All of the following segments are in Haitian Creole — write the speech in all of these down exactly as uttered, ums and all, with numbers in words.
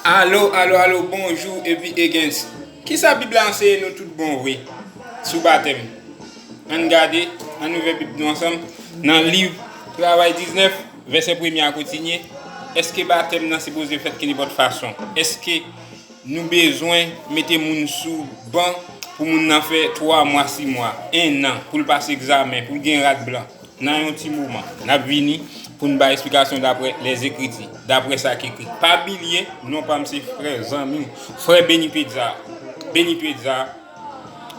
Alo, alo, alo, bonjou epi egens. Kisa Bib la anseye nou tout bon vre sou batèm? Ann gade, ann ouvè Bib nou ansanm nan liv Travay diznèf, vèsè premye a kontinye. Èske batèm nan sipoze fèt ki nenpòt fason? Èske nou bezwen mete moun sou ban pou moun nan fè twa mwa, sis mwa, en an, pou l pase egzamen, pou l gen rad blan? Nan yon ti moman, n ap vini pou n bay eksplikasyon daprè Lèzekriti, daprè sa k ekri. Pa bliye, non pa m se frè, zanmi w, frè Beni Pedza. Beni Pedza,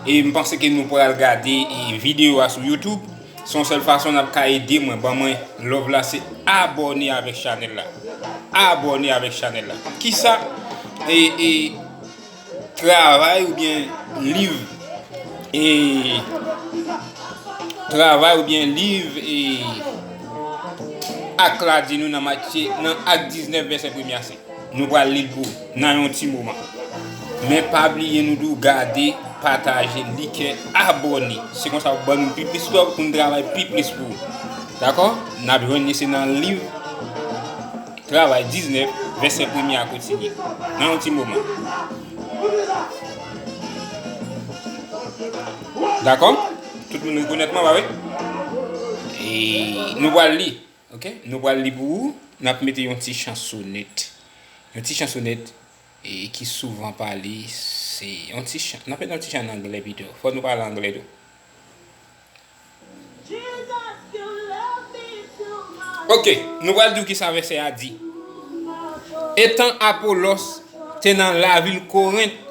e m panse ke nou pral gade, e, videyo a sou YouTube. Se yon sèl fason n ap ka ede mwen, ban mwen love la, se abòne avèk chanèl la. Abòne avèk chanèl la. Kisa, e, e, travay oubyen liv, e, travay oubyen liv, e, Ak la di nou nan Matye, nan Ak diznèf, vèsè premye a, se, nou pral li l pou ou nan yon ti moman. Men pa bliye nou di w gade, pataje, like, abòne. Se konsa w ban nou pi plis pèp pou n travay pi plis pou ou. Dakò? N ap jwenn li se nan liv Travay diznèf, vèsè premye a kontinye. Nan yon ti moman. Dakò? Tout moun rekonèt mwen, pa vre? E nou pral li. Ok? Nou pral li pou ou. N ap mete yon ti chansonèt. Yon ti chansonèt, e, ki souvan pale, se yon ti chan. N ap mete yon ti chan an anglè pito. Fò nou pale anglè tou. Ok, nou pral di w kisa vèsè a di. Etan Apolòs te nan lavil Korent,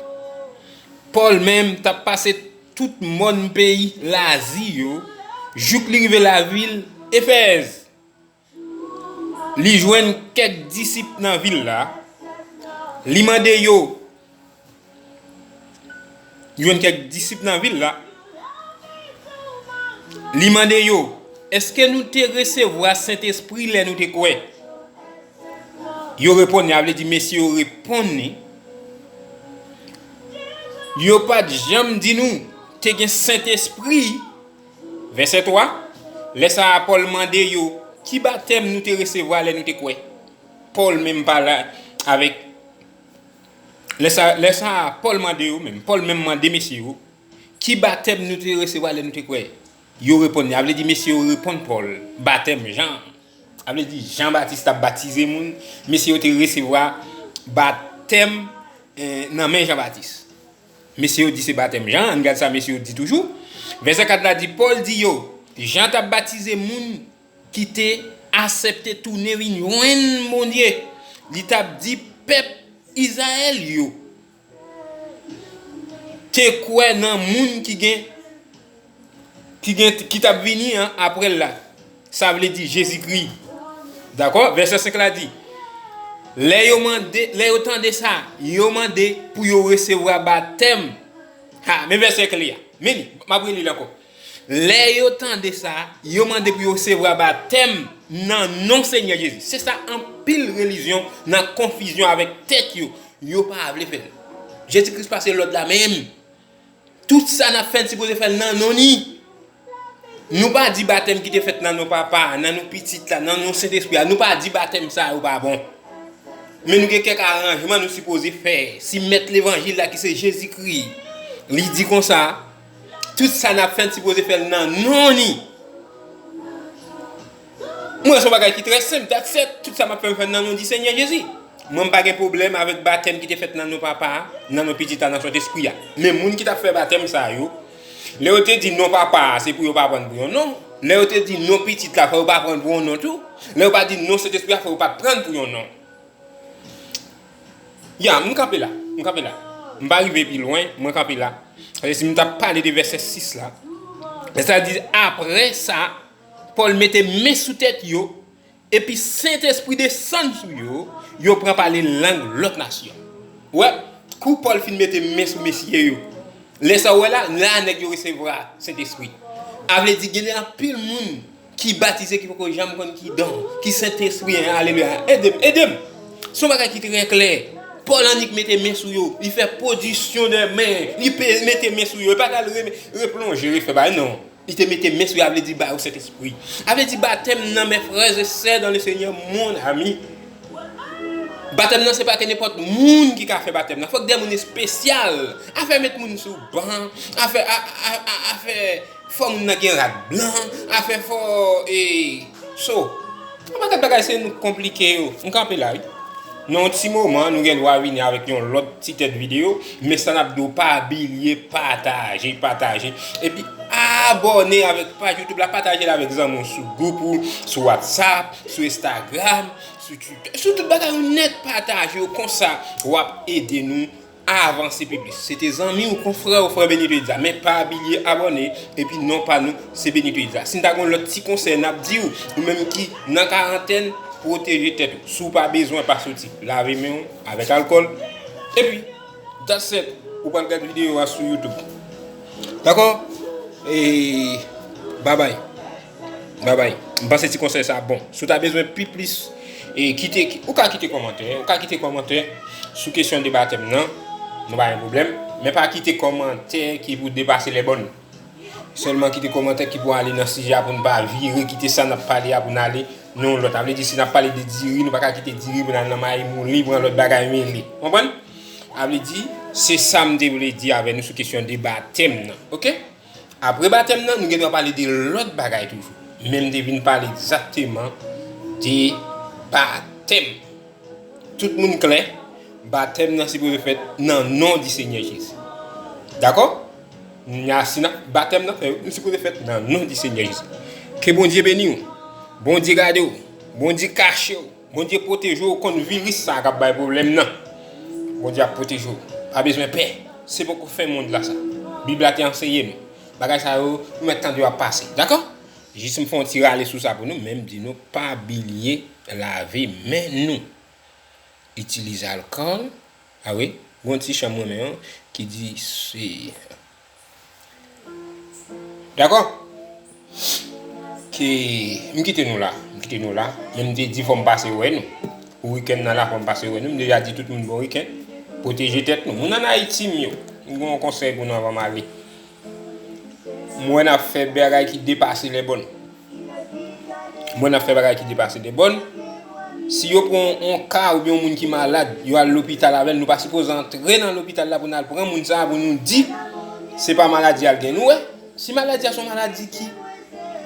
Pòl menm t ap pase tout mòn peyi Lazi yo, jouk li rive lavil Efèz. Li jwenn kèk disip nan vil la. Li mande yo, li jwenn kèk disip nan vil la. Li mande yo, èske nou te resevwa Sentespri lè nou te kwè? Yo reponn li, a vle di mesye yo reponn li. Yo pa t janm di nou te gen Sentespri. Vèsè twa, lè sa a, Pòl mande yo, ki batèm nou te resevwa lè nou te kwè? Pòl menm pale avèk, lè sa, lè sa a, Pòl mande yo menm, Pòl menm mande mesye yo, ki batèm nou te resevwa lè nou te kwè? Yo reponn li, a vle di mesye yo reponn Pòl, batèm Jan. A vle di Jan Batis t ap batize moun, mesye yo te resevwa batèm, eh, nan men Jan Batis. Mesye yo di se batèm Jan, ann gad sa mesye yo di toujou. Vèsè kat la di, Pòl di yo, Jan t ap batize moun ki te asèpte tounen vin jwenn Bondye. Li t ap di pèp Izrayèl yo te kwè nan moun ki gen, ki gen, ki t ap vini an apre l la. Sa vle di Jezikri. Dakò? Vèsè senk la di, lè yo mande, lè yo tande sa, yo mande pou yo resevwa batèm. Ha, men vèsè kle a. Men li, m ap reli l ankò. Lè yo tande sa, yo mande pou yo resevwa batèm nan non Senyè Jezi. Se sa anpil relijyon nan konfizyon avèk tèt yo. Yo pa vle fè l. Jezi Kris pase lòd la menm. Tout sa n ap fè, n sipoze fè l nan non ni. Nou pa di batèm ki te fèt nan non Papa a, nan non Pitit la, nan non Sentespri a. Nou pa di batèm sa yo pa bon. Men nou gen kèk aranjman nou sipoze fè. Si Mèt Levanjil la, ki se Jezikri, li di konsa, tout sa n ap fè, n sipoze fè l nan non ni. Mwen, se yon bagay ki trè senp, that's it. Tout sa m ap fè, m fè nan non di Senyè Jezi. Mwen, m pa gen pwoblèm avèk batèm ki te fèt nan non Papa a, nan non Pitit la, nan Sentespri a. Men moun ki t ap fè batèm sa yo, lè yo te di non Papa a, se pou yo pa pran pou yon non. Lè yo te di non Pitit la, fò yo pa pran pou yon non tou. Lè yo pa di non Sentespri a, fò yo pa pran pou yon non. Ya, m kanpe la, m kanpe la. M pa rive pi lwen, mwen kanpe la. Paske si m t ap pale de vèsè sis la, lè sa di, apre sa, Pòl mete men sou tèt yo, epi Sentespri desann sou yo, yo pran pale lang lòt nasyon. Wè, kou Pòl fin mete men sou mesye yo, lè sa w wè la, la nèg yo resevwa Sentespri. A vle di, gen de anpil moun ki batize, ki poko janm konn ki don, ki Sentespri an, alelouya. Ede m, ede m. Se yon bagay ki trè klè. Pòl annik mete men sou yo, li fè pozisyon de men, li pe-, mete men sou yo, li pa t al re-, replonje, refè bagay, non. Li te mete men sou yo, a vle di ba yo Sentespri. A vle di batèm nan, mes frères et sœurs dans le Seigneur, mon ami. Batèm nan, se pa ke nenpòt moun ki ka fè batèm nan. Fòk de moun espesyal. Afè met moun sou ban, afè, a, a, a, afè fò moun nan gen rad blan, afè fò, e, so. Yon pakèt bagay se nou konplike yo. M kanpe la, wi. Nan yon ti moman, nou gen dwa vini avèk yon lòt ti tèt videyo. Men sa n ap di w, pa bliye pataje, pataje. Epi abòne avèk paj YouTube la, pataje l avèk zanmi w sou gwoup ou, sou WhatsApp, sou Instagram, sou Twitter, sou tout bagay ou nèt, pataje yo konsa, w ap ede nou avanse pi plis. Se te zanmi w, konfrè w, frè Benito Edza. Men pa bliye abòne, epi non pa nou, se Benito Edza. Si n ta gen yon lòt ti konsèy n ap di w, ou menm ki nan karantèn, pwoteje tèt ou. Si w pa bezwen, pa soti. Lave men w avèk alkòl. Epi, that's it. Ou pral gade videyo a sou YouTube. Dakò? E babay. Babay. M panse ti konsèy sa bon. Si w ta bezwen pi plis, e kite, ou ka kite kòmantè, ou ka kite kòmantè sou kesyon de batèm nan. Nou pa gen pwoblèm. Men pa kite kòmantè ki pou depase lè bòn. Sèlman kite kòmantè ki pou ale nan sijè a pou n pa vire, kite sa n ap pale a pou n ale nan yon lòt. A vle di, si n ap pale de diri, nou pa ka kite diri pou n al nan mayi mouli, pran lòt bagay mele. Konprann? A vle di, se sa m te vle di avè nou sou kesyon de batèm nan. Oke? Apre batèm nan, nou gen dwa pale de lòt bagay toujou. Men m te vin pale egzakteman de batèm. Tout moun klè, batèm nan sipoze fèt nan non di Senyè Jezi. Dakò? N a, si n ap batèm nan, fè, nou sipoze fèt nan non di Senyè Jezi. Ke Bondye beni w. Bondye gade w. Bondye kache w. Bondye pwoteje w kont viris sa k ap bay pwoblèm nan. Bondye ap pwoteje w. Pa bezwen pè. Se poko fen mond la sa. Bib la te anseye nou. Bagay sa yo, nou mèt tande yo ap pase. Dakò? Jis m fè yon ti rale sou sa pou nou, men m di nou pa bliye lave men nou. Itilize alkòl. A wi, gon ti chan mwen menm ki di se. Dakò? Ke m kite nou la, m kite nou la. Men m te di fò m pase wè nou. Pou wikenn nan la fò m pase wè nou. M deja di tout moun bon wikenn. Pwoteje tèt nou. Moun ann Ayiti m yo. M gen yon konsèy pou nou anvan m ale. M wè n ap fè bagay ki depase lè bòn. M wè n ap fè bagay ki depase lè bòn. Si yo pran yon ka oubyen yon moun ki malad, yo al lopital avè l, nou pa sipoze antre nan lopital la pou n al pran moun sa a pou nou di se pa maladi a l gen. Nou wè, si maladi a se yon maladi ki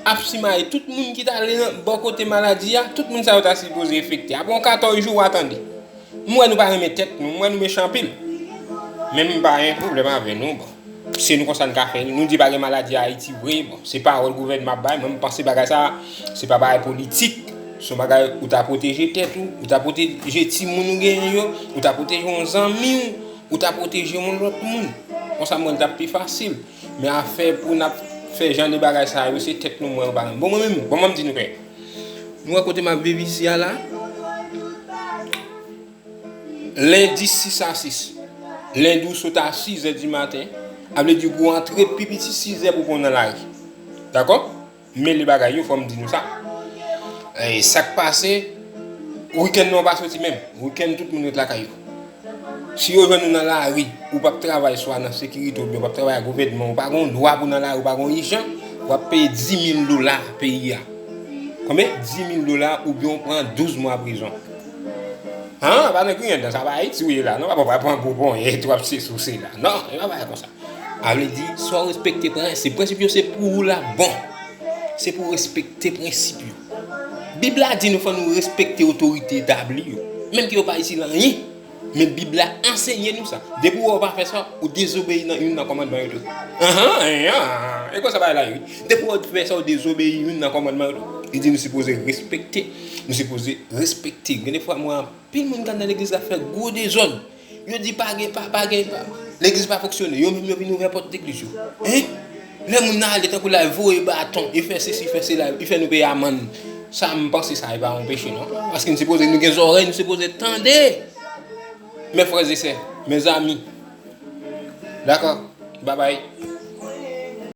ap simaye tout moun ki t ale nan bò kote maladi a, tout moun sa yo ta sipoze enfekte. Apre yon katòz jou, w a tande. M wè nou pa renmen tèt nou, m wè nou mechan anpil. Men m pa gen pwoblèm avè nou, bon. Se nou konsa n ka fè, nou di pa gen maladi Ayiti vre, bon. Se pawòl gouvènman ap bay, mwen m panse bagay sa, se pa bagay politik. Se yon bagay ou ta pwoteje tèt ou, ou ta pwoteje timoun ou genyen yo, ou ta pwoteje yon zanmi w, ou ta pwoteje yon lòt moun. Konsa m wè l t ap pi fasil. Men afè pou n ap fè jan de bagay sa yo, se tèt nou m wè yo pa renmen. Bon, mwen menm, bon, mwen m di nou kè. Nou wè kote m ap viv isi a la? Lendi sis a sis. Lendi w sot a sizè di maten. A vle di pou w antre pi piti sizè pou w nan lari. Dakò? Mele bagay yo, fò m di nou sa. E sa k pase, wikenn nan w pa soti menm. Wikenn tout moun ret lakay yo. Si yo jwenn ou nan lari, ou p ap travay swa nan sekirite oubyen ou p ap travay ak gouvènman, ou pa gen dwa pou w nan lari, ou pa gen ijan, w ap peye dis mil dola peyi a. Konbyen? Dis mil dola oubyen w pran douz mwa prizon. An, pa nan griyen dan, sa pa Ayiti w ye la, non, papa, pa pran gwo ponyèt, w ap se sou se la. Non, e pa bagay konsa. A vle di, swa w respekte prensip. Prensip yo se pou ou la bon. Se pou w respekte prensip yo. Bib la di nou fò nou respekte otorite etabli yo. Menm ke yo pa itil anyen. Men Bib la ansenye nou sa. Depi w wè w pa fè sa, ou dezobeyi nan youn nan kòmandman yo tou. Anhan, anhan. E konsa bagay la ye, wi. Depi w wè w fè sa, ou dezobeyi youn nan kòmandman yo tou. Li di nou sipoze respekte. Nou sipoze respekte. Gen de fwa, mwen, anpil moun k ap nan legliz la fè gwo dezòd. Yo di pa gen, pa, pa gen, pa. Legliz pa fonksyone. Yo menm yo vin ouvè pòt legliz yo. Hein? Lè moun nan ale tankou la, voye baton, e fè sesi, fè sela, e fè nou peye amann. Sa, m panse sa e pa yon peche, non. Paske nou sipoze, nou gen zòrèy, nou sipoze tande. Mes frères et sœurs, mes amis. Dakò? Babay.